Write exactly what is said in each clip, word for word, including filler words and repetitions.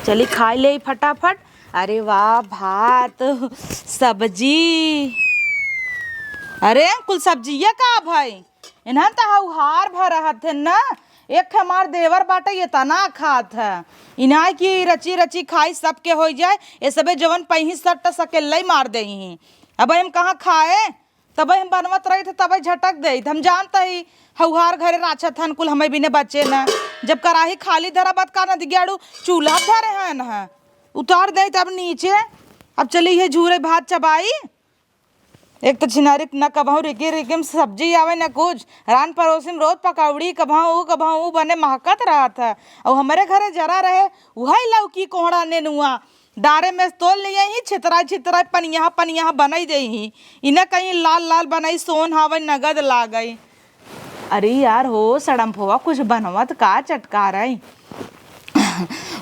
चली खाइ लेई फटाफट। अरे वाह, भात, सब्जी। अरे कुल सब्जिया का भाई, इन्हन त हउहार भर रहत है न। एक हमार देवर बाटे, एतना खात है। इन्हाई की रची रची खाई सबके होइ जाए, ए सबे जवन पइहीं सट्ट सकेल्लई मार देइहीं। अब हम कहाँ खाए, तबे हम बनवत रही थे, तबे झटक देइत। हम जानत ही हउहार घरे राछत हन कुल, हमें बिने बचे न। जब कराही खाली धरा बत का न दिग्याड़ू चूल्हा धरे हन, उतार देइत अब नीचे। अब चली ये झूरे भात चबाई। एक त छिनारी न कबहूँ रिकी रिकी में सब्जी आवे न कुछ, रान परोसी में रोज पकौड़ी कबहूँ ऊ कबहूँ ऊ बने महकत रहत है। अउ हमरे घरे जरा रहे उहइ लौकी कोहड़ा नेनुआ डारे में तोल लियइहीं, छितराइ छितराइ पनिया पनिया बनइ देइहीं। इने कहीं लाल लाल बनइ सोन हावइ नगद लागइ। अरे यार हो सड़म्फवा कुछ बनवत का चटकारइ।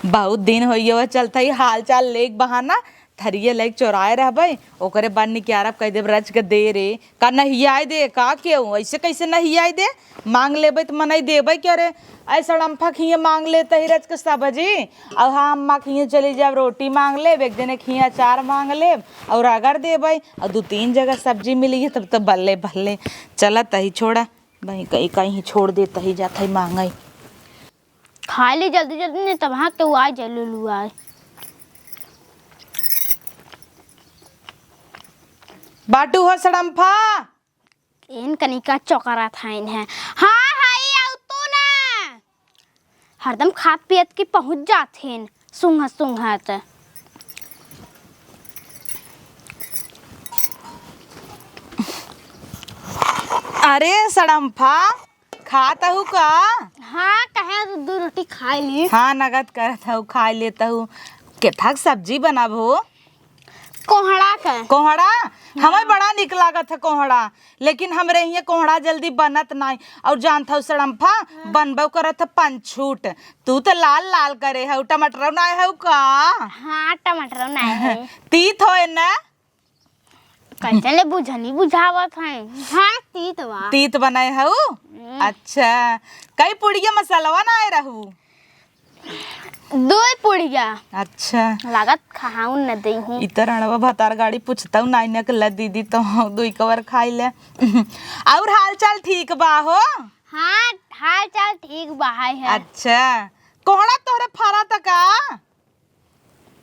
बहुत दिन होइ गवा चलत ही हाल चाल लेक बहाना थरिये लइके चोराए रहबइ, ओकरे बाद निकियारब कहि देब रच के दे रे, का नहियाए दे, का केहू, अइसे कइसे नहियाए दे, माँग लेबइ त मनई देबइ क्या रे, अइ सड़म्फा खियाँ माँग लेत ही रच के सब्जी, अउ हाँ अम्मा खियाँ चली जाब रोटी माँग लेब, एक जने खियाँ अचार माँग लेब, अउ रगड़ देबइ, अउ दू तीन जगह सब्जी मिली है, तब त बल्ले बल्ले चलत ही छोड़ा, वहीं कहीं कहीं छोड़ देत ही जात ही माँगइ। खाइ ली जल्दी जल्दी, नहीं तब हाँ केहू आइ जाए लुलुआइ। बाटू हो सड़म्फा। एन कनिका चौकरा थाइन है। हाँ, हाय, आउ तू ना। हरदम खात पियत की पहुँच जात हेन, सुंघत सुंघत। अरे सड़म्फा, खात हऊ का? हाँ, कहे दू, दू रोटी खाइ ली। हाँ, नगद करत हऊ, खाइ लेत हऊ। केथक सब्जी बनाबो? कोहड़ा के। कोहड़ा? हमें हाँ। बड़ा निक लागत है कोहड़ा, लेकिन हमरे हियाँ कोहड़ा जल्दी बनत नाई। अउर जानत हऊ सड़म्फा, हाँ। बनबो करत है पंचूट। तू तो लाल लाल करे हऊ, टमाटरो नाई हऊ का? हाँ, टमाटरो नाई है। तीत होए ना? कैसे ले बुझनी बुझावत है? हाँ, तीत बा। तीत बनाए हऊ? हम्म। अच्छा, कई पुड़िया मसलवा नाई रहू? दुइ पुड़िया। अच्छा। लागत खाऊं न देही। इ त रणवा भतार गाड़ी पूछतऊ नाई न के ल दीदी तो हम दुइ कवर खाई ले। अउर हाल चाल ठीक बा हो? हाँ, हाल चाल ठीक बा है। अच्छा, कोहड़ा तोहरे फरा त का?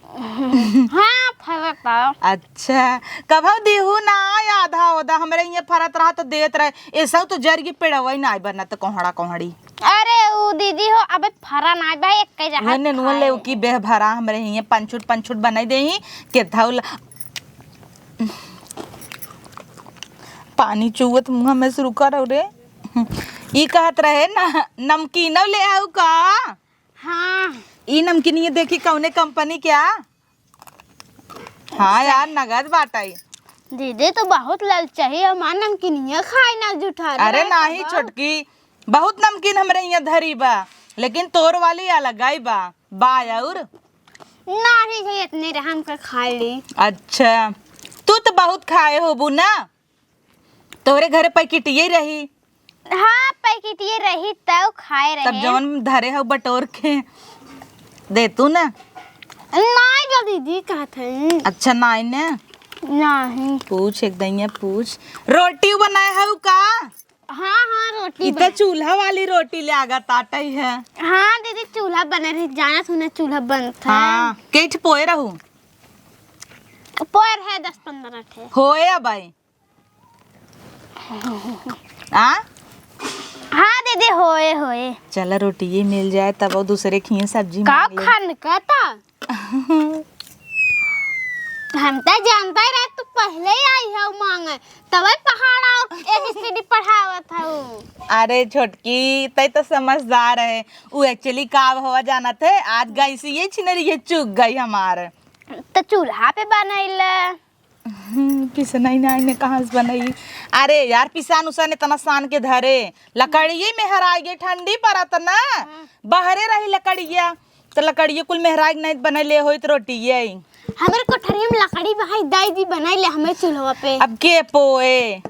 हाँ, फरत बा। अच्छा, कभऊ दिहू ना आधा ओधा, हमरे हियाँ फरत रहा तो देत रहे। ऐसा तो जर के पेड़वई ना बनत कोहड़ा कोहड़ी। अरे उ दीदी हो, अबे फरा ना बा, एक जगह वने नुआ खाए। लेवकी बेह भरा हमरे हियाँ पंचुट पंचुट बनाई देही के धौल। पानी चुवत मुँह में से रुका रहो रे। ई कहत रहे ना, नमकीनो ले आऊ का? हाँ। ई नमकीनिया देखी कौने कंपनी क्या? हाँ यार, नगद बाटइ। दीदी तो बहुत ललचाही, हमार नमकीनिया खाए ना जुठा रहे अरे नाही तब। छोटकी, बहुत नमकीन हमरे हियाँ धरी बा, लेकिन तोर वाली अलगाई बा। बा अउर? नाही है, इतने रहे हमके खाए ली। अच्छा, तू तो बहुत खाए होबू ना? तोहरे घरे पैकेटिये रही। हाँ, पैकेटिये रही तब खाए तब रहे। जवन धरे हऊ बटोर के दे तू ना। नाई बा दीदी कहत है। अच्छा नाई ने। नहीं। पूछ एक दइया पूछ। रोटी बनाए हऊ का? हाँ, हाँ, रोटी इ त बना- चूल्हा वाली रोटी ले आगा ताटई है। हाँ दीदी, चूल्हा बने रही, जाना सुना चूल्हा बनत है। हाँ, केठ पोए रहू? पोए रहे दस पन्द्रह ठे। होए अब आई। आ? हाँ दीदी, होए, होए। चला, रोटिये मिल जाए, तब वो दूसरे खिए सब्जी का मांग ले। खान का था? हम तो जानता ही रहे, तू पहले ही आई है मांगे, तबे पहाड़ा और ABCD पढ़ावत हऊ। अरे छोटकी, तै तो समझदार है। उ actually का हुआ जानत है, आज गैस ये छिनरी ये चुक गई हमार। तो चूल्हा पे बनैले। हम्म, पिसनई नाई ने कहाँ से बनई? अरे यार, पिसान उसान इतना सान के धरे, लकड़िये मेहराई गई, ठंडी पड़त ना, हाँ। बहरे रही लकड़िया, तो लकड़िये कुल मेहराई के नहीं बनैले होइत रोटिये। हमरे कोठरी में लकड़ी बहाई दाई जी बनैले हमें चूल्हा पे। अब के पोए?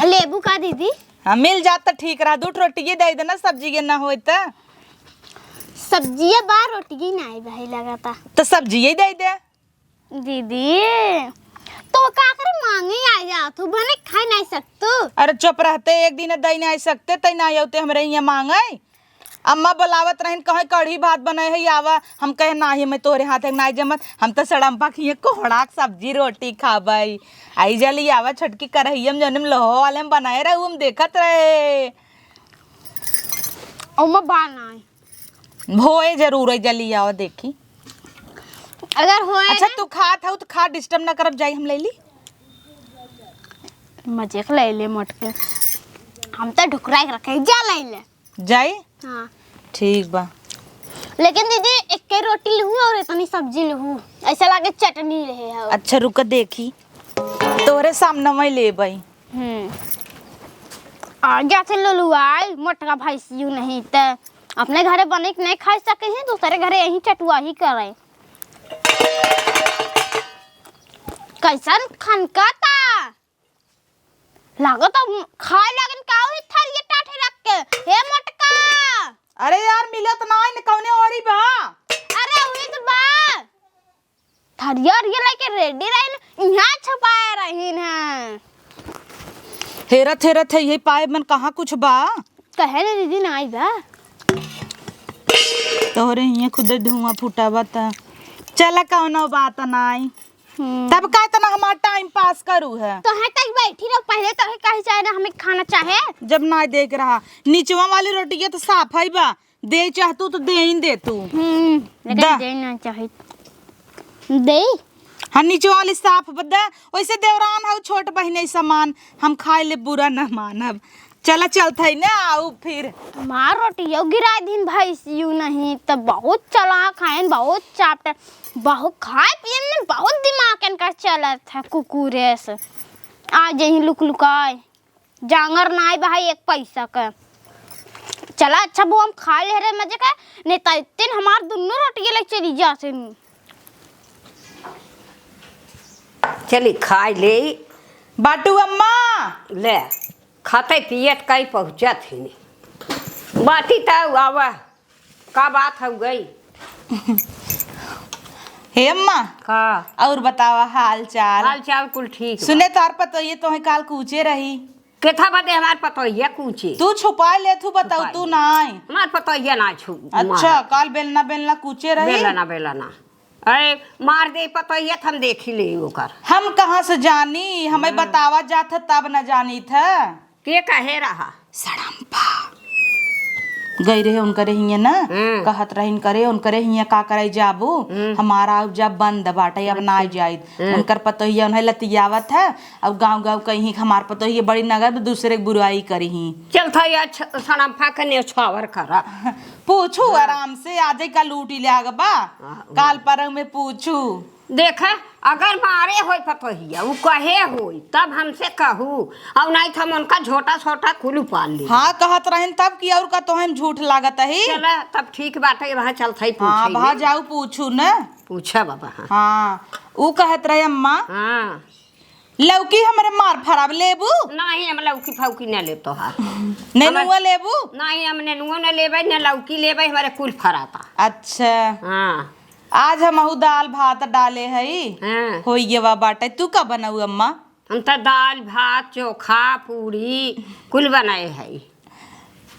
लेबू का दीदी? हाँ, मिल जात त ठीक रहा, दू ठो रोटिये दे देना, सब्जी के ना होइत त। सब्जिया बा, रोटिये नाई भाई लगाता। तो सब्जिये दे दे। दीदी, तो का करे मांगे आ जात हूँ, बने खाए नहीं सकतू? अरे चुप रहते, एक दिन दई नहीं सकते, तई ना आते हमरे यहाँ मांगे। अम्मा बोलावत रहिन, कहे कढ़ी भात बनाए है, आवा। हम कहे नाही, मैं तोहरे हाथ के नाही जमत, हम तो सड़म्पा खिए कोहड़ा के सब्जी रोटी खाबई। आई जली आवा छोटकी करहिया में जौन में लोहो वाले में बनाए रहे, हम देखत रहे। ओमा बा नाही। होए जरूर है, जली आवा देखी। अगर होए अच्छा, ना तू खात हऊ तो खा, disturb ना करब, जाई हम ले ली। मजे के ले ले मोटके, हम तो ढुकराए के रखे, जा ले ले। जाई? हाँ। ठीक बा। लेकिन दीदी, एक के रोटी लहू और इतनी सब्जी लहू, ऐसा लागे चटनी रहे हो। अच्छा रुक देखी, तोहरे सामने मैं लेबई। हम्म। आ गया थे लोलुआई, मोटका भैंसियू नहीं त अपने घरे बने के नहीं खा सके हैं, दूसरे घरे यहीं चटुआ ही करे। कैसन खनका ता? लागत अब खाए लागन का हुई थरिया टाठे रख के। हे मोटका। अरे यार, मिलत ना है न, कौने ओरी बा? अरे, हुई तो बा। थरिया अरिया लेके ready रही न, यहाँ छुपाए रही न। हेरत, हेरत है, यही पाए मन कहाँ कुछ बा? कहे रे दीदी, ना आई बा। तोहरे हियाँ खुदे धुआं फूटा बा त। चला, कौनो बात नाई। हम्म। तब का इतना हमार time pass करू है? तो है तक बैठी रहो, पहले तो है कहे चाहे ना हमें खाना चाहे। जब ना देख रहा, निचवा वाली रोटी के तो साफ है बा, दे चाहतू तो दे ही दे तू। हम्म, लेकिन दा। दे ना चाहे। दे। हाँ, निचवा वाली साफ बा, दे। वैसे देवरान हऊ, छोट बहिन है समान, हम खाए ले बुरा न मानब। चला चलत है ना, आऊ फिर। हमार रोटियो गिरा दिन भैंसियू नहीं त बहुत चालाक हैं, बहुत चापटर, बहुत खाए पिए में बहुत दिमाग इनका चलत है कुकुरे से। आ जही लुक लुकाए, जांगर नाई भाई एक पैसा का। चला अच्छा वो हम खा ले रहे मजे का, नहीं तो इतने हमार दोनों रोटियां ले चली जाते। चली खाई ले। बाटू अम्मा। ले, खाते पियत कई पहुँचत ही नहीं। बाटी त आवा, का बात हो गई? हे अम्मा। का? और बतावा हाल चाल? हाल चाल कुल ठीक बा। सुने तोहर पतोहिए तोहे काल कूचे रही। केथा बदे हमार पतोहिया कूचे? तू छुपा ले, तू बताऊ, छुपा तू ले। नाई। हमार पतोहिया ना छू-, अच्छा, मार। काल बेलना बेलना कूचे रही। बेलना बेलना। अरे, मार दे पतोहिया, त हम देखी ले ओकर। हम कहाँ से जानी? हमें हाँ। बतावा जात है, तब न जानी था। के कहे रहा? सड़म्पा। गई रहे उनकरे हियाँ ना, हम्म। कहत रहिन करे, उनकरे हियाँ का करे जाबू? हम्म। हमारा अब जब बंद बाटे, अब ना अच्छा। जाइत। हम्म। उनकर पतोहिया उन्हें लतियावत है, अब गाँव गाँव कहीं हमार पतोहिया बड़ी नगर में दूसरे के बुराई करी। चल था या छ-, सड़म्पा के नेछावर करा। पूछू हाँ। आराम से, आजे का लूटी ले आग बा, हाँ, काल हाँ। परंग में पूछू। देखे, अगर मारे होई पतोहिया, उ कहे होई, तब हमसे कहू, और नहीं तो हम उनका झोटा सोटा कुल उपाल ली। हाँ, कहत रहन तब कि और का तोहे हम झूठ लागत ही। चला, तब ठीक बात है, वहाँ चलत ही हाँ, पूछे वहाँ में। जाऊ पूछू न। पूछा बाबा, हाँ। हाँ, उ कहत रहे अम्मा। हाँ। लौकी हमरे मार फराब लेबू? नहीं, हम लौकी फौकी न लेब तोहार। नेनुआ हमर लेबू? नहीं, हम नेनुआ न लेबै, न लौकी लेबै, हमरे कुल फराता। अच्छा। हाँ। आज हमहू दाल भात डाले हई। हाँ। होई गवा बाटे। तू का बनाऊ अम्मा? हम त दाल भात, चोखा, पूरी कुल बनाए हई।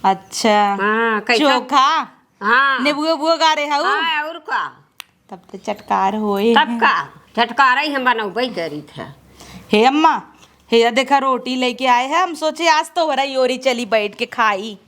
अच्छा। हाँ, कैसा? चोखा? हाँ। नेबुआ उबुआ गारे हऊ? हाँ, और का? तब तो चटकार होए। तब का? चटकार ही हम बनौबे करी था। हे अम्मा, हे देखा रोटी लेके आए हैं, हम सोचे आज तोहरा योरी चली बैठ के खाई।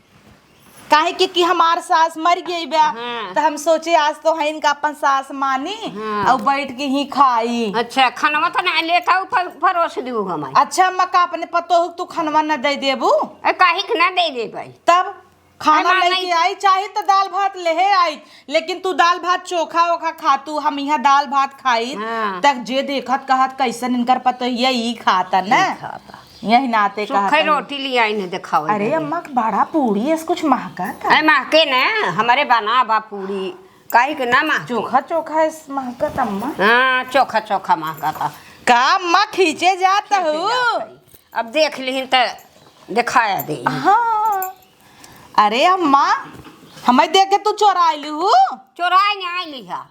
काहे के कि हमार सास मर गई बा, हाँ। तो हम सोचे आज तो है इनका अपन सास मानी हाँ। और बैठ के ही खाई। अच्छा, खनवा तो ना लेता हूँ, पर-, परोस दू हमारे। अच्छा अम्मा, का अपने पतोह तू खनवा न दे देबू? ए, काहे के ना दे देबै? तब खाना अरे, लेके नहीं। आई, चाहे तो दाल भात लेहे आई, लेकिन तू दाल भात चोखा ओखा खा, तू हम यहाँ दाल भात खाई, हाँ। तक जे देखत कहत कैसन इनकर पतोहिया ई खाता न। ई खाता। यही नाते सूखे कहत हई। रोटी ले आई न देखावल अरे जाए। अम्मा, बड़ा पूरी है, कुछ महका था। अरे महके न, हमारे बना बा पूरी, काहे के ना महके? चोखा चोखा है, महका था अम्मा। हाँ, चोखा चोखा महका था। का अम्मा खींचे जात खींचे हो? जात हई। अब देख लिहिन त देखाया दे। हाँ। अरे अम्मा, हमें देख के तू चोराइ लिहू? चोराइ नाहीं लिहा,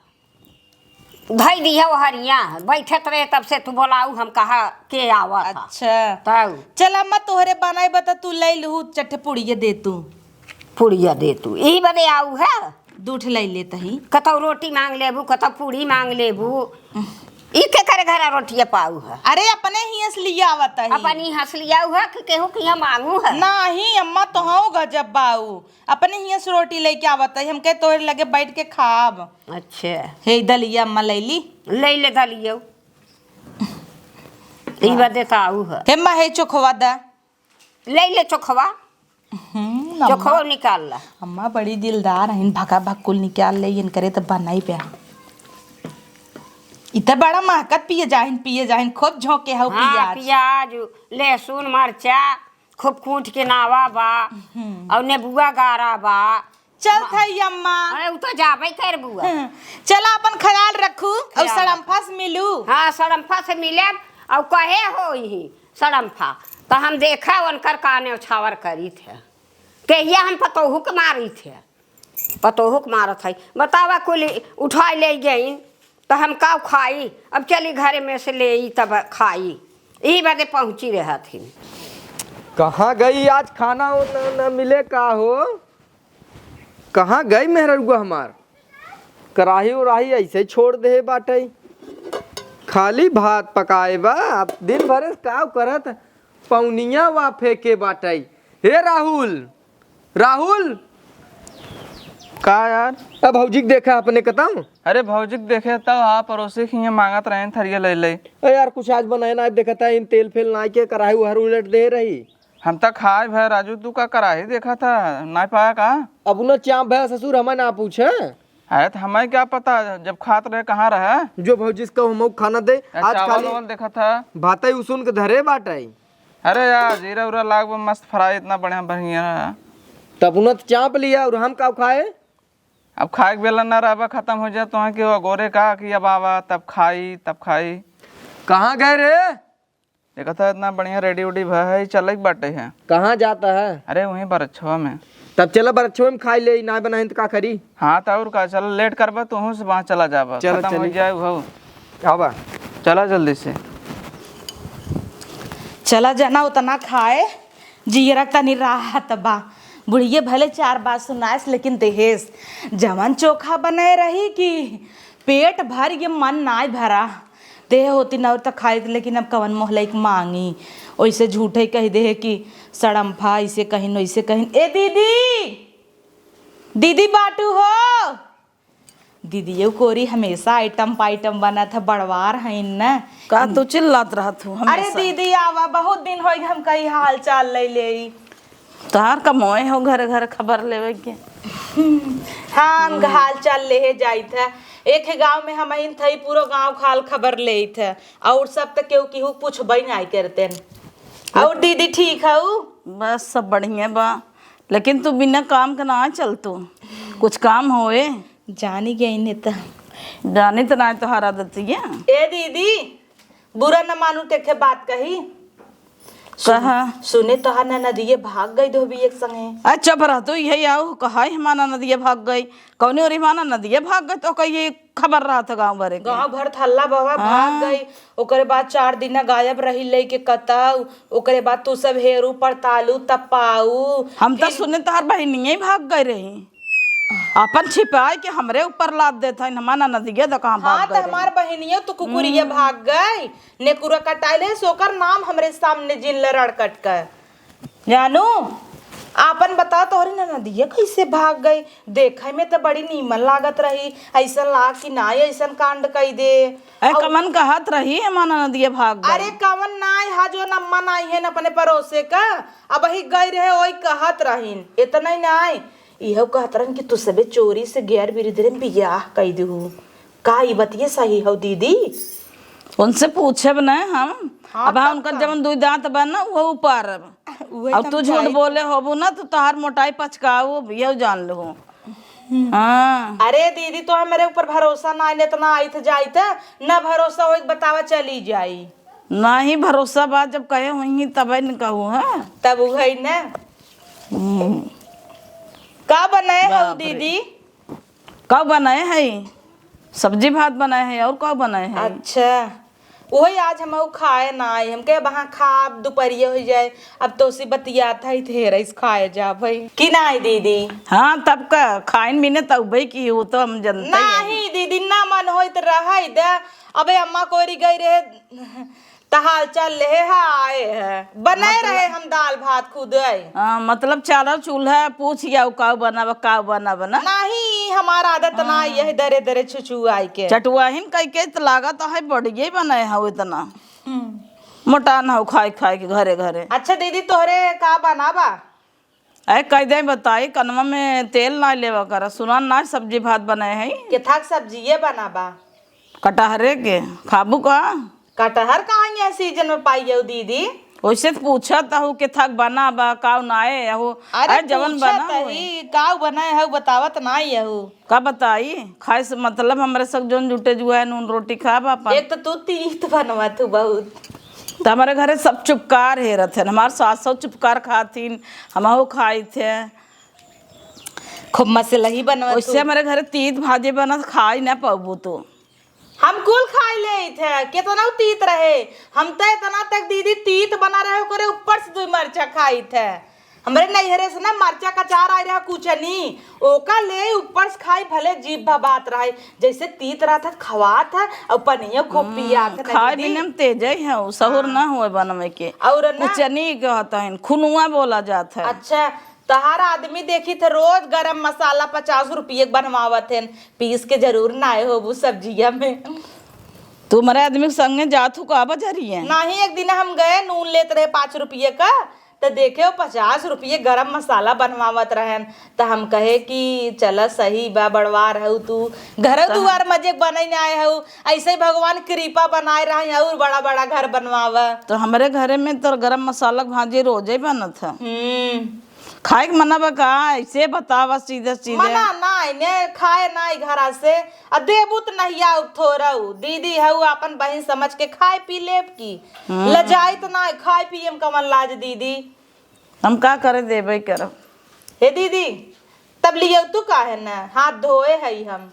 धइ दिहा हरिया, बैठत रहे तब से तू बोलाऊ, हम कहा के आवत ह। अच्छा। तब? चल अम्मा, तोहरे बनाई बता, तू लइ लिहू, चट्टे पुड़िया दे तू। पुड़िया दे तू, इही बदे आऊ है। दू ठे लइ लेत ही। कतौ रोटी माँग लेबू, कतौ पूड़ी माँग लेबू। ई के करे घरा रोटिया पाऊ है? अरे, अपने हियस लिया आवत ही। अपनी हँस लिया हुआ कि केहू किहाँ माँगू है? नाहीं अम्मा, तोहउ गजब बाऊ। अपने हियाँ से रोटी लइके आवत है, हम कहे तोहरे लगे बैठ के खाब। अच्छा। हे दलिया अम्मा लइली। लइ ले दलियो। ई बदे त आऊ है। हे अम्मा, हे चोखवा दा। लइ ले चोखवा। हम्म, अम्मा। चोखवा निकाल ला। अम्मा बड़ी दिलदार हइन, भका भक कुल निकाल ले, इनकरे त बनाई प्या। इ त बड़ा महकत पिए जाहिन, पिए जाहिन, खूब झोंके हउ हाँ, पियाज। पियाज, लहसुन, मरचा, खूब कूट के नावा बा, हम्म। अउर नेबुआ गारा बा। चल थई अम्मा। अरे, उ तो जाबे करबू। हम्म। चला, अपन ख्याल रखू, अउर ख्याल सड़म्फा से मिलू। हाँ, सड़म्फा से मिलेब, अउर कहे होई ही सड़म्फा, तो हम देखा उनकर का न्योछावर करीत है। कहिया हम पतोहू के मारीत है, पतोहू के मारत है। बतावा, कुल उठाई ले गई, त हम का खाई? अब चली घरे में से लेई तब खाई। इही बदे पहुँची रहत ही। कहाँ गई आज खाना हो न, न मिले का हो? कहाँ गई मेहररुआ हमार? कराही उराही ऐसे ही छोड़ दे बाटई। खाली भात पकाए बा, अब दिन भरे का करत पौनिया वा फेंके बाटई। हे राहुल, राहुल! का यार? अब भौजी के देखा अपने कतौ? अरे भौजी के देखे तब हाँ पड़ोसी के हियाँ माँगत रहे थरिया ले ले। ए यार, कुछ आज बनाए ना, देखत है इन तेल फेल नाई के कराही उहर उलट दे रही। हम त खाए भय राजू, तू का कराही देखत है, नाई पाया का? अब उन्हें चाप भय ससुर हमें ना पूछे। अरे त हमें क्या पता जब खात रहे कहाँ रहे? जो भौजी से कहू हमहू खाना दे। ए, आज चावल खाली वावल देखत है। भातई उसून के धरे बाटई। अरे यार, जीरा उरा लाग बा, मस्त फ्राई, इतना बढ़िया, बढ़िया है। तब उन्हें तो चाप लिया और हम का खाए? अब खाए के बेला ना रहबा, खत्म हो जाए तो कि वो गोरे का कि अब आवा तब खाई, तब खाई। कहाँ गए रे? देखा था इतना बढ़िया रेडी उडी भा है, चले के बाटे है। कहाँ जाता है? अरे वहीं बरच्छवा में। तब चला बरच्छवा में खाई ले, ना बनाइन तो का करी? हाँ, तो और का, चला, लेट करबा, तू से वहाँ चला जाबा, चला, खत्म हो चली। जाए वो। आवा। चला जल्दी से। चला जना उतना खाए, जियरा तनी राहत बा। बुढ़िये भले चार बात सुनाएस, लेकिन देहेस जवन चोखा बने रही कि पेट भर ये मन नाय भरा। देह होती न और त खाइत, लेकिन अब कवन मोहलई के मांगी, ओइसे झूठे कहि देहे कि सड़म्फा, ऐसे कहिन, वैसे कहिन। ए दीदी, दीदी बाटू हो? दीदियो कोरी हमेशा आइटम पाइटम बनत है, बड़वार हइन न। का तू चिल्लात रहत हूँ अरे हमेशा? दीदी आवा, बहुत दिन होइ गए हम कई हाल चाल ले लेई। तोहार कमोए हो घर घर खबर लेवे के। हाँ, हम हाल चाल लेहे जाइत है। एक है गाँव में हम अहिन थई, पूरो गाँव खाल खबर लेइत है। और सब त केहू केहू पूछबई नाई करते हैं। और दीदी ठीक हऊ? बस सब बढ़िया बा, लेकिन तू बिना काम के ना चलतू, कुछ काम होए। जानी गई ने त। जानी त ना तोहार आदतिया। ए दीदी, बुरा न मानू, तेखे बात कही। सुन-, कहा? सुने तोहार ननदिये भाग गई धोबी एक संगे। आ, चुप रह तू, यही आऊ, कहा हमार ननदिये भाग गई। कौने ओर हमार ननदिये भाग गई, तो कहिए खबर रहत है गाँव भरे के। गाँव भर थल्ला बाबा भाग हाँ। गई, ओकरे बाद चार दिन गायब रही लेके कतऊ, ओकरे बाद तू सब हेरू पड़तालू, तपाऊ, हम तो फिर सुने तोहार बहिनिये भाग गई रही। आपन छिपाए के हमरे ऊपर लाद देत हइन, हमार ननदिया द कहाँ हाँ, भाग त गए हमार रही। बहिनियो तो कुकुरिया हम्म। भाग गई, नेकुरा कटाइले से ओकर नाम हमरे सामने जिन लड़कट के। जानू, आपन बता, तोहरी ननदिया कैसे भाग गई? देखे में त बड़ी नीमन लागत रही, ऐसन लाग कि नाई ऐसन कांड कई दे। ए, और कमन कहत रही हमार ननदिया भाग गई। अरे कवन नाई हा जो नम्मा नाई है न अपने पड़ोसे का, अब ही गई रहे ओई कहत रहीन, इतना ही नाई, इहो कहत रहन कि तू सबे चोरी से गैर बिरिधरे में बियाह कई दिहू। का ई बतिये सही हौ दीदी? उनसे पूछब न हम। हाँ, अब तब उनकर का? जवन दुई दांत बा न, वो उपारब। उहे और त तू हम झूठ चाहत बोले होबू न, तो तोहार मोटाई पचकाऊ, यह जान लो। हम्म। हाँ। अरे दीदी, तो हमरे ऊपर भरोसा ना है, इतना आइत जाइत, ना भरोसा होई, बतावा चली जाई। नाही भरोसा बा, जब कहे हुई तबे न कहू, हाँ? तब उहई न। हम्म। का बनाए हऊ बाप रे। दीदी? का बनाए है? सब्जी भात बनाए है, और का बनाए है? अच्छा, वही आज हम खाए ना आई। हमके वहाँ खा दोपहरिया हो जाए, अब तोसी बतियात है, थे रईस खाए जा भाई कि नाई दीदी? हाँ, तब का खाइन बिने तउबे की हो, तो हम जनते ही हैं। नहीं दीदी, ना मन होइत रहे दे। अबे अम्मा कोरी गई रहे, त हाल चाल लेहे है, आए है। बनाए रहे हम दाल भात खुद है। हाँ, मतलब चाला चूल्हा पूछ जाओ, काउ बनावा, काउ बनावा ना। नहीं, हमार आदत ना, हाँ। यही दरे दरे छुछू आई के। चटुआहिन कह के त लागत है, बढ़िया बनाए हो इतना। हम्म। मोटान हो खाए खाए के घरे घरे। अच्छा दीदी, तोहरे का बनावा? अरे, कह दे बताई, कनवा में तेल ना लेवा करा, सुना ना सब्जी भात बनाए है। केथाक सब्जी ये बनावा? कटहरे के, खाबू का? कटहर कहाँ ये सीजन में पाई हो दीदी? वैसे तो पूछत हूँ, केथाक बना बा, काउ नाए हूँ। अरे, अरे, जवन पूछत बना होए। ही, काउ बनाए हऊ, बतावत नाई हऊ। का बताई, खाए से मतलब हमरे सब जौन जुटे जुआ है, नून रोटी खाब अपन। एक तो तू तीत बनवा तू बहुत। तो हमारे घरे सब चुपकार हेरत है, हमार सास सब चुपकार खातिन, हमहू खाइत है। खूब मसलही बनवा वैसे तू। हमारे घरे तीत भाजी बनत, खाई ना पाबू तू। हम कुल खाई लेइत है, केतना तीत रहे। हम त एतना तक दीदी तीत बना रहे, ओकरे ऊपर से दुई मरचा खाइत है। हमरे नैहरे से ना मरचा का अचार आए रहा कुचनी, ओका ले ऊपर से खाई, भले जीभ भबात रहे, जैसे तीत रहत है खवात है, और पनिया खूब हम्म, पियात है खाए दीदी। बिना में तेज है, उ सहूर हाँ। ना हुए बनवे के। और ना कुचनी कहत है, खुनुआ बोला जात है। अच्छा, तहार आदमी देखी थे रोज गरम मसाला पचास रुपये के बनवावत हैं, पीस के जरूर नाए होबू सब्जिया में। तू हमारे आदमी के संगे जात हो का बजरिया? नहीं, एक दिन हम गए, नून लेत रहे पाँच रुपये का, त देखे वो पचास रुपये गरम मसाला बनवावत रहन, त हम कहे कि चला सही बा, बड़वार हऊ तू, घर कहाँ? दुआर मजे बनाई आए हऊ, ऐसे ही भगवान कृपा बनाए रहे और बड़ा बड़ा घर बनवावा। तो हमरे घरे में तो गरम मसाला के भाजी रोजे बनत है। हम्म। खाए के मना बा का? ऐसे बतावा सीधे सीधे। मना नाई ने, खाए नाई घरा से। आ देबू त नहिया थोरऊ। दीदी हऊ, आपन बहिन समझ के खाए पी लेब की। हम्म। लजाई त नाई, खाए पिए में कवन लाज दीदी। हम का करे, देबे करब। हे दीदी, तब लियऊ तू काहे न? हाथ धोए हई हम।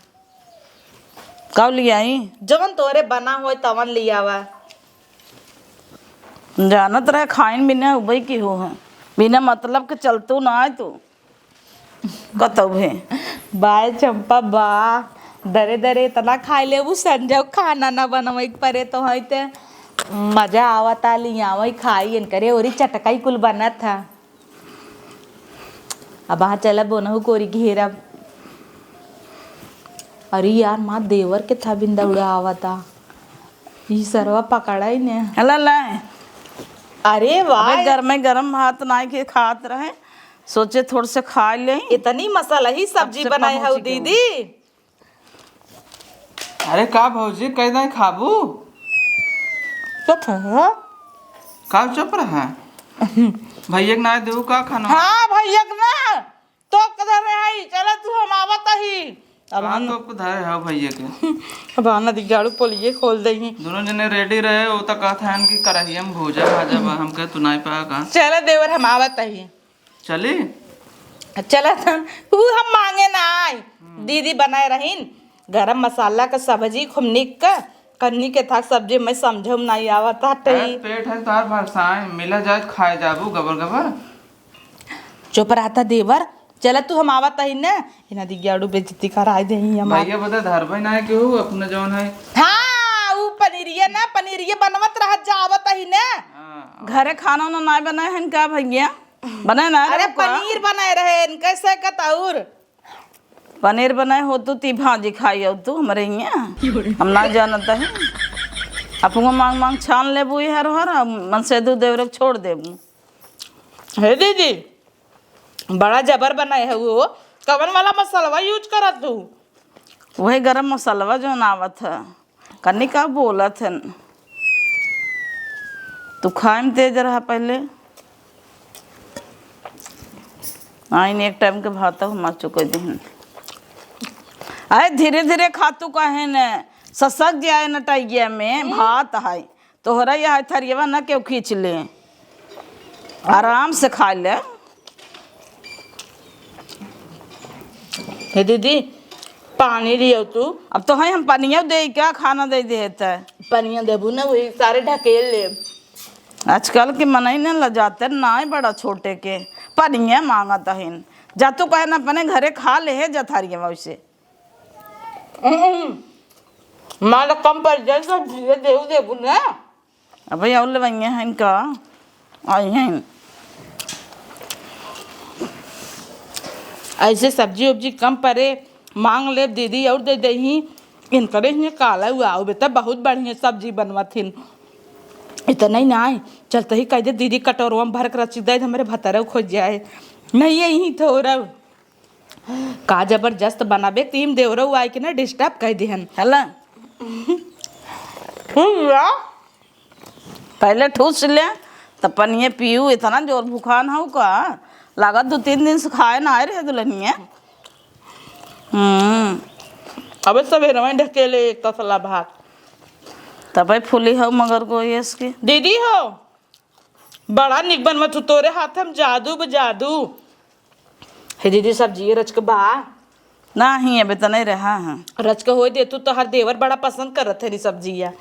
कब लियाई? जवन तोरे बना होए तवन लियावा। जानत रहे खाइन बिना उबई की हो है, बिना मतलब के चलतू ना आए तू कतऊ है। बाय चंपा बा, दरे दरे इतना खाए लेबू, संजय खाना ना बनवे के परे तो है ते मजा आवता, लियावे खाई इनकरे, ओरी चटकाई कुल बनत था। अब हाँ चला बोनहु कोरी घेरब। अरे यार, माँ देवर के था बिंदा उड़ा आवता। ई सरवा पकड़ा ही ने। हला लाए। अरे वाह। अबे घर में गरम भात नाई के खात रहे, सोचे थोड़ से खा ले। इतनी मसाला ही सब्जी सबसे बनाई कम हो हऊ चुकी हूँ। दीदी। अरे का भौजी, कह दें खाबू? चुप है। का चुप रहा? भैया के ना देऊ का खाना? हाँ, भैया के ना। तो कधर रहे? चला तू, हम आवत ही। अब हाँ, हम तो धरे है भैया के। अब आना दी गाड़ू पोलिए खोल दही। दोनों जने रेडी रहे, वो तो कहत हन कि करहिया में भूजा भाजा बा, हम कहे तू नाई पा का। चला देवर, हम आवत ही। चली? चला तन, ऊ हम मांगे ना आई। हम्म। दीदी बनाए रहीन गरम मसाला का सब्जी खूब निक का, कन्नी के था सब्जी में समझम नाई आवत हटे। अरे पेट है तार भरसाए, मिला जाए खाए जाबू गबर गबर। चुप रहता देवर, चला तू हम आवत ही न, इना दिग्याड़ू बेइज्जती कराए दे ही हमार। भैया बता धरबे ना केहू अपना जौन है। हाँ, ऊ पनीरिया ना, पनीरिया बनवत रहत जा आवत ही न। हाँ। घरे खाना उना ना बनाए हन का भैया? बनाए ना अरे रहो का? पनीर बनाए रहे इनके से कतौर। पनीर बनाए हो तू, ती भाजी खाई हो तू हमरे हियाँ। हम ना जानत है। अपनो मांग मांग छान लेबू इहर उहर, आ मनसेदू देवरे के छोड़ देबू। हे दीदी, बड़ा जबर बनाए है वो। कवन वाला मसलवा use करत तू? वही गरम मसलवा जौन आवत है। कन्नी का बोलत हन? तू खाए में तेज रहा पहले। आइन एक टाइम के भात हम चुके दिहन। अरे धीरे धीरे खा तू काहे न? ससक जाए न टाइगिया में भात है। तोहरा यह थरियवा न केहू खींच ले। आराम से खा ले। हे दीदी, पानी लियो तू। अब तो है हम पनिया दे क्या खाना दे दे है तै? पनिया देबू ना, वही सारे ढकेल ले। आजकल के मनई न लजाते नाय बड़ा छोटे के पनिया मांगत हइन। जा तू कहे ना अपने घरे खा ले है जथारिया वैसे। हम्म। माल कम पड़ जाए तो धीरे देऊ देबू ना। अबे और लेवइया हैं इनका, आई हैं। ऐसे सब्जी उब्जी कम परे, मांग ले दीदी और दे देही। इनकरे हियाँ काला हुआ, आउ बेटा बहुत बढ़िया सब्जी बनवत हिन। इतना ही ना आए, चलते ही कह दे दीदी कटोरवा में भर के रच दे, हमरे भतरव खोज जाए। नहीं यही थोड़ा का जबरदस्त बनाबे, तीन देवरऊ आए के ना disturb कर दिहन। हला। हुआ। पहले ठूस ले, त पनिये पीऊ, इतना जोर भूखान हऊ का? लागत दो तीन दिन से खाए ना आए रहे दुल्हनिया। हम्म। अबे सवेरे में ढकेले एक तसला भात। तबे फूली हऊ मगर कोई इसकी। दीदी हो, बड़ा निक बनवत हू, तोरे हाथ में जादू बा जादू। हे दीदी, सब्जी रचक बा? नाही, अबे त नहीं रहा है। रचक होए दे तू, तोहर देवर बड़ा पसंद करत है नी सब्जिया।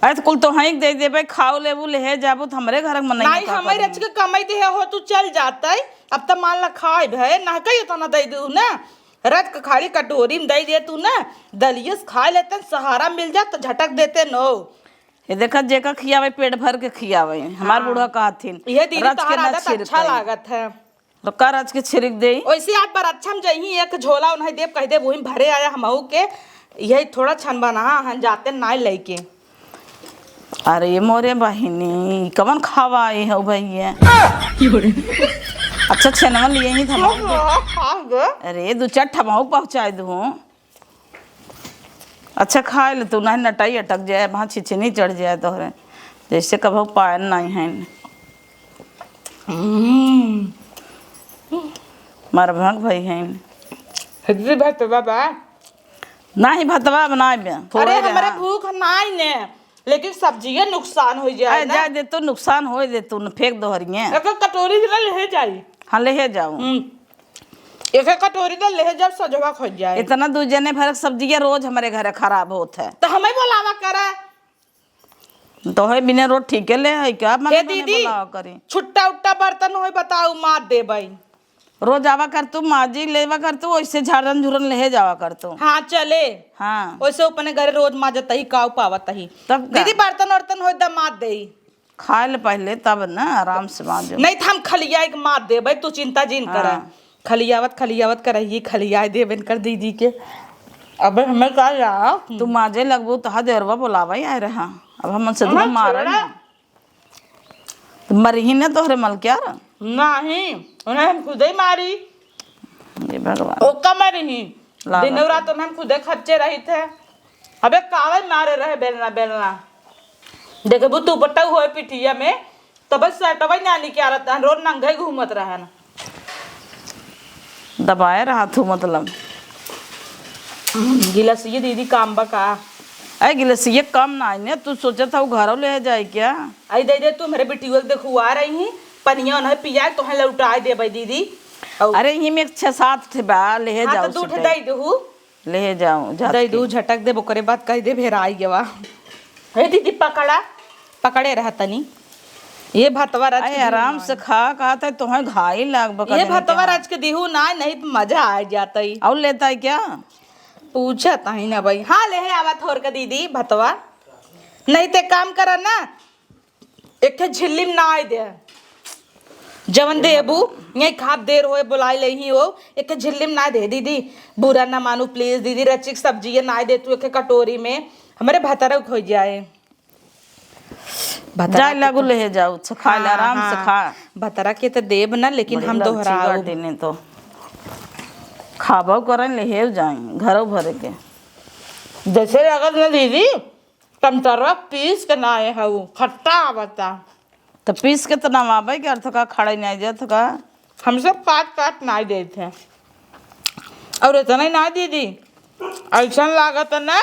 अरे त कुल तो हैं दे देबे, खाओ लेबू, लेहे जाबू, त हमरे घर में नहीं नहीं, का हमें करी। रचक कमाई दे हो, तू चल जाता है। अब त मान ला खाए भे, ना कहियो तो ना दे दू ना। रचक खाली कटोरी में दे दे तू ना, दलिये से खा लेते, सहारा मिल जा तो झटक देते नो। ये देखा, जेका खियावे, पेट भर के खियावे। हमार हाँ। बूढ़ा कहथिन, ये दीदी, रच के तोहार ना आदत छिड़के। अच्छा लागत है। तो का रच के छिड़क दे? वैसे आज बार अच्छा में जही, एक झोला उन्हें देब, कह देब, वहीं भरे आया हमहू के, यही थोड़ा छन बना, हम जाते ना लेके। अरे मोरे बहिनी, कवन खावा आई हो भैया? अच्छा, छनवन लिए ही था। अरे, दो चार ठमाऊ पहुँचाए दूँ। अच्छा, खाए ले तू, नहीं नटाई अटक जाए, वहाँ छिछनी चढ़ जाए तोहरे, जैसे कभू पायन नहीं है। हम्म। मरभंग भई है। हिजरी भात तो बाबा। नहीं, भतवा बनाए बे, अरे, थोड़े हमरे रहा। भूख नाई ने, लेकिन सब्जिये नुकसान हो जाए अरे, ना। जाए दे तू, नुकसान होए दे तू, न फेंक दो हरिये। एक कटोरी जरा ले जाई। हाँ, ले जाऊ। हम्म। एक कटोरी तो ले जाओ, सजवा खो जाए। इतना दू जने भर के सब्जिया रोज हमरे घरे खराब होत है। तो हमें बोलावा करे। तो है बिना रोज ठीके ले है क्या? मन हे मने दीदी, बोलावा करी। छुट्टा उट्टा बर्तन होई बताऊ, माज देबई। रोज आवा कर तू, माजी लेवा कर तू, वैसे झाड़न झुरन ले जावा कर तू। हाँ, चले। हाँ। वैसे अपने घरे रोज माजत ही, काऊ पावत ही। तब का? दीदी, बर्तन वर्तन होई द माज देई। खाए ले पहले, तब न आराम से माजो। नहीं त हम खलियाए के मार देबे, तू चिंता जिन कर। हाँ। खलियावत, खलियावत करहिए, खलियाए देबे इनकर दीदी के। अबे हमें का यार? तू माजे लगबू, तहा देवरवा बोलावे आए रहा। अब हमन से धुआं मारे छोड़ा। ना। तो मरही न तोहरे मलकिया रे। नहीं, उन्हें हम खुदे ही मारी। हे भगवान। ओका मरही। लागत दिनौ है। रात उन्हें हम खुदे खच्चे रही थे। अबे कावे मारे रहे बेलना, बेलना। देखबू तू बटऊ होए पिठिया में, तब सटवे ना निकालत हन, रोज नंगे घूमत रहन। दबाए रहा थू मतलब। हम्म, गिलसिये दीदी काम बा का? अरे गिलसिये कम ना आइने, तू सोचत हऊ घरों ले जाए क्या? आई दे दे, तू मेरे बिटियोल देखुआ रही ही, पनिया उन्हें पिया, तोहे लौटाए देबे दीदी। अउ अरे इही में एक छह सात ठे बा, ले हाँ, जाओ तो दू ठे सुते। दे देहू। ले जाओ, जात दे के। दू झटक देब, ओकरे बाद कह देब, "हेराई गवा।" हे दीदी, पकड़ा, पकड़े रह तनी। ये भतवा रच अरे, के दिहू आराम ना। से खा, कहत है, तोहे घाई लाग बा, ये कहत है भतवा क्या? रच के दिहू ना, नहीं तो मजा आ जाता ही। और लेता है क्या? पूछत ही ना भाई। हाँ, ले है आवा थोर का दीदी, भतवा। नहीं ते काम करा ना, एक ठे झिल्ली में ना आए दे। जवन देबू, यही खाब देर होए, बुलाई ले ही हो, एक ठे झिल्ली में ना दे दीदी। बुरा ना मानू please दीदी, रचिक सब्जी ये ना दे तू एक ठे कटोरी में, हमरे भतरक हो जाए। भतरा जाए के लागू तो ले जाऊ, छ-, खा ले, हाँ, आराम से हाँ। खा। भतरा के तो देब ना, लेकिन बड़ी हम ललची दोहराऊ। बाटी ने तो खाबो करन, ले जाई, घरों भरे के। जैसे लागत ना दीदी, टमाटरवा पीस के ना आए हऊ, खट्टा आवता। तो पीस के तो ना आवे के अर्थ का, खड़े नहीं जात का? हम सब काट काट ना देत हैं। और इतना ही ना दीदी, ऐसा लागत है ना,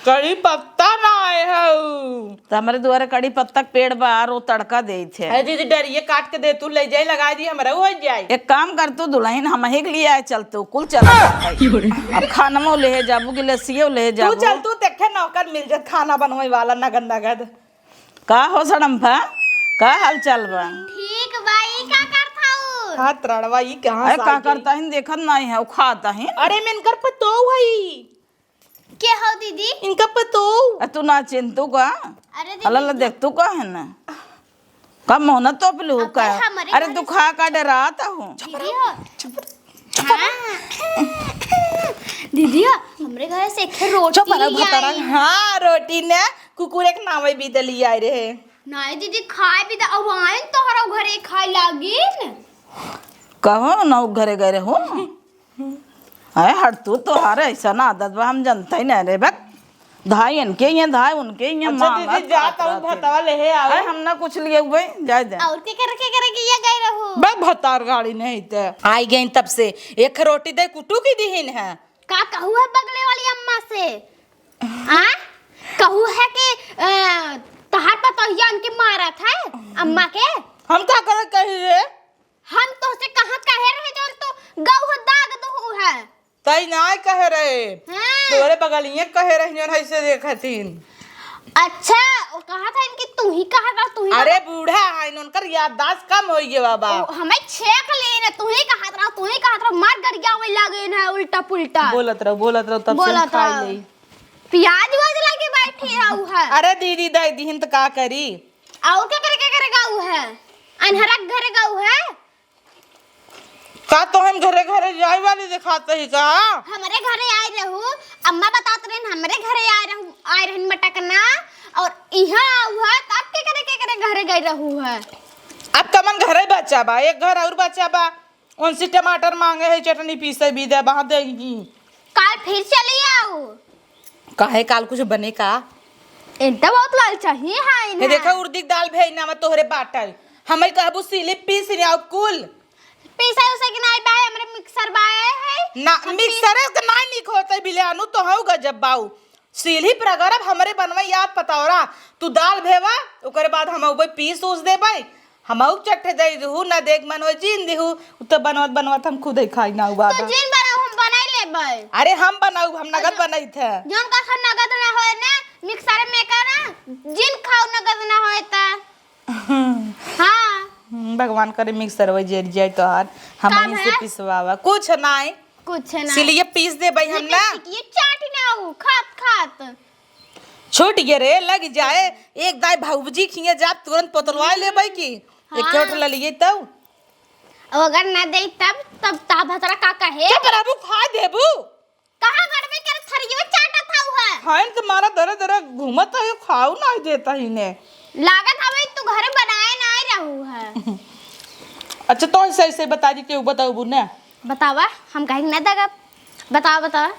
कड़ी पत्ता ना आए हऊ। त हमरे दुआरे कड़ी पत्ता के पेड़ बा, रो तड़का देइत है। अरे दीदी, डरिये काट के दे, तू ले जाई, लगाई दी, हमरा हो जाई। एक काम कर तू दुलहिन, हमही के लिए आए चल तू, कुल चल। अब खानमो ले जाबू, गिलसियो ले तू जाबू। चल तू, तेखे नौकर मिल जात खाना बनवाई वाला नगद नगद। का हो सड़म्फा, का हाल चाल बा? ठीक बा, ई का करत हऊ? हाथ रड़वा, ई कहाँ अरे से का आई गई? करता हिन, देखत नाही है, उ खाता हिन। अरे, में इनकर पतोह हई। के हो दीदी? इनका पतोह। अ, तू ना चिंतू का? अरे दीदी, अल्लाह, देख तू का है ना? का मोहना तोपलू अब का? हमरे अरे, घर तू से खा का डरात हो? दीदी हो। हाँ। दीदी हो, हमरे घर से एक रोटी चुप रह, ले भतरा। आई। हाँ, रोटी ने कुकुर एक नावे भी दे लिया रहे। नहीं दीदी, खाए भी द-, अब आइन तोहरा घरे खाए लागिन। कहो ना, उ घरे गए रहो। अरे हट तू, तोहार ऐसा ना आदत बा, हम जनता ही नहीं रे, बक। धाई इनके ये, धाई उनके ये, अच्छा मांगत दीदी, जा खात तू रहते। भतवा ले हे आओ। अरे हम ना कुछ लिए हुए, जाए दे। और के करे, के करे के ये गए रहू? बे भतार गाड़ी नहीं ते। आई गई तब से, एक रोटी दे कुटू की दिहिन है। का कहू है बगले वाली अम्मा से? आ? कहू है कि, अ, तहार पतोहिया उनके मारत है, अम्मा के? हम का करे कही रे? हम तोहसे कहाँ कहे रहे जौन तू गऊ हो दाग दुहू है? तई नाय कहे रहे। हाँ। तोरे बगलिए कहे रही जौन ऐसे देखतिन। अच्छा, वो कहा था इनकी तू ही कहा था, तू ही अरे कहा बूढ़ा है, उनकर याददाश्त कम हो गया बाबा। ओ, हमें छेक लेने, तू ही कहा था, तू ही कहा था, मार गरिया वही लागे ना उल्टा पुल्टा। बोलत रहो, बोलत रहो, तब से बोलत खाई रहो। ले। प्याज वाज लागे बैठी रहू है। अरे दीदी, दे दीहिन त का करी? और के करे, के करे गऊ है? अनहरा के घरे गऊ है? का तो हम घरे घरे जाए वाली दिखाते ही का? हमरे घरे आए रहू, अम्मा बतात रहे हमरे घरे आए रहू, आए रहन मटकना और इहाँ आऊ है, तब के करे, के करे घरे गए रहू है? अब कमन घरे बचा बा, एक घर और बचा बा, उनसे टमाटर मांगे है, चटनी पीसे भी दे, बहा देगी। काल फिर चली आऊ। काहे, काल कुछ बने का? इनका बहुत लालचा ही है हे इन्हें। देखा, उर्दी के दाल भेजना में तोहरे बाटल, हमें कहबू सिली पीस ने आऊ कुल। पीसे उसे के नाई बाय, हमरे मिक्सर बाय है। ना, हम पीस मिक्सर के नाई निक होते बिले अनु तो हऊ गजब बाऊ। सील ही प्रगरब हमरे बनवा याद पतौरा। तू दाल भेवा, ओकरे बाद हम अउबे पीस उस देबे। हम अउक चट्ठे दे दिहू, ना देख मन होई जीन दिहू। उ तो बनवत बनवत हम खुद ही खाई ना हुआ तू था। जीन बनाऊ, हम बनाई लेबे। अरे हम बनाऊ, हम नगद अच्छा। बनाई थे। जौन का खा नगद ना होए ना, मिक्सर में का ना, जीन खाऊ नगद ना होए ता। हाँ। हम्म, भगवान करे मिक्सर वही जर जाए तोहार। हम का ही से भला? पिसवावा। कुछ नाई। कुछ ना। सिलिए पीस देबे हम ना। ये चाट ना हो, खात खात। छूट गए रे, लग जाए। एक दाई भौजी खिए जाब, तुरंत पोतलवा लेबे की। हाँ। एक ठोट ले लिए तब। अब अगर ना दे तब, तब ता भतरा का कहे? चुप रहबू, खा देबू। कहाँ घर में कर थरियो चाटा था हुआ? खाइन के मारा दरे दरे घूमत है, खाऊ ना देता ही ने। लागत हवे तू घरे बनाए ना रहू है। अच्छा, तो ऐसे, ऐसे बता दी, केहू बताऊ ने? बतावा, हम कहीं ना दगब। बतावा, बतावा।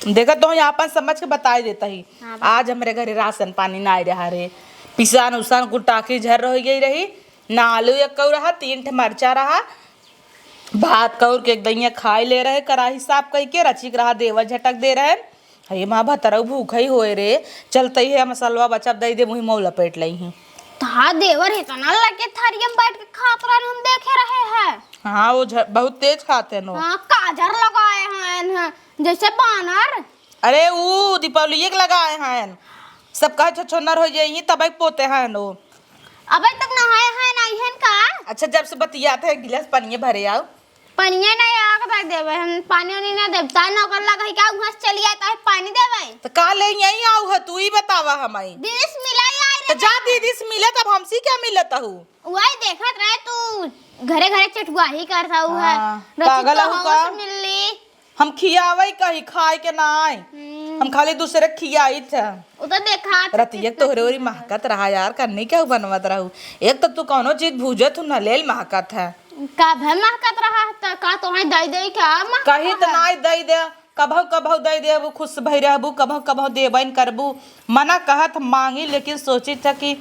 देखा, तो यहाँ अपन समझ के बताए देता ही। हाँ, बता। आज हमरे घरे राशन पानी ना आए रहा रे, पिसान उसान कुल टाकी झर रह गई रही, ना आलू एक कौ रहा, तीन ठे मरचा रहा, भात कौर के एक दइया खाए ले रहे, कराही साफ कई के रचिक रहा, देवर झटक दे रहे। हे माँ, भतरऊ भूख ही होए रे, चलते ही है मसलवा बचब दई दे, मुँह मऊ लपेट लई ही। ता देवर इतना लगे थरिया में बैठ के खात रहन, हम देखे रहे हैं। हाँ, वो झ-, बहुत तेज खाते हैं वो। हाँ, काजर लगाए हैं, जैसे बानर। अरे, ऊ दीपावली के लगाए हैं, सब कहे छछोनर हो जाइए, तब एक पोते हैं वो। अबे तक नहाए हैं, नहीं हैं का? अच्छा, जब से बतियात है, एक गिलास पनिये भरे आओ। पनिये नहीं आग दे देवे, हम पानी उनी ना देब। ताए नौकर लगा है क्या, वहाँ से चली आए, ताए पानी देवे? तो का ले यहीं आऊ है, तू ही बतावा हमाई। दीदी से मिला ही आए तो रहे जा हैं। दीदी से मिले, तब हमसे क्या मिलत हूँ? वही देखत रहे तू, घरे घरे चटुआही करत हऊ है। हाँ, रचित पागल तो हऊ हमसे का? मिल ली। हम खियावई कही, खाए के नाई। हम्म। हम खाली दूसरे के खियाइत है। उ तो देखा रतिया के तोहरे ओरी महकत रहा यार, कन्नी के बनवत रहू। एक तो तू कौनो चीज भूजत हूँ, नलेल महकत है। का भे महकत रहा, त का तोहे दई दई का महकत कही त रहा? नाई दई दे, कभौ कभौ दई देबू, खुश भई रहबू, कभौ कभौ देबइन करबू। मना कहत मांगी, लेकिन सोचित है कि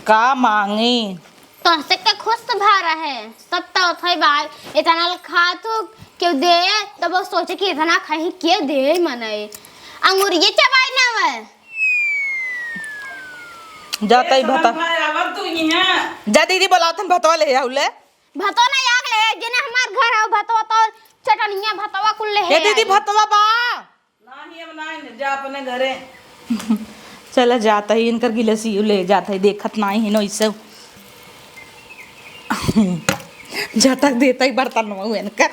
का मांगी। तोहसे के खुश तो भा रहे, सब तो उठे बाय, इतना ल खात हो, केहू दे, तब वो सोचे कि इतना खाई, के दे मनई। अंगूरिये चबाई ना वै। जाता ही भता। भाई, आवा तू यहाँ। जा दीदी, बोलातन भतवा ले आउ ले। भतवा ना आग ले, जेने हमार घर है, भतवा तो चटनिया भतवा कुल ले ए दीदी, भतवा बा। नाही, अब नाही, जा अपने घरे। चला जाता ही, इनकर गिलासी ले जाता ही, देखत नाही है नोइसे। जब तक देता ही बर्तन में इनकर।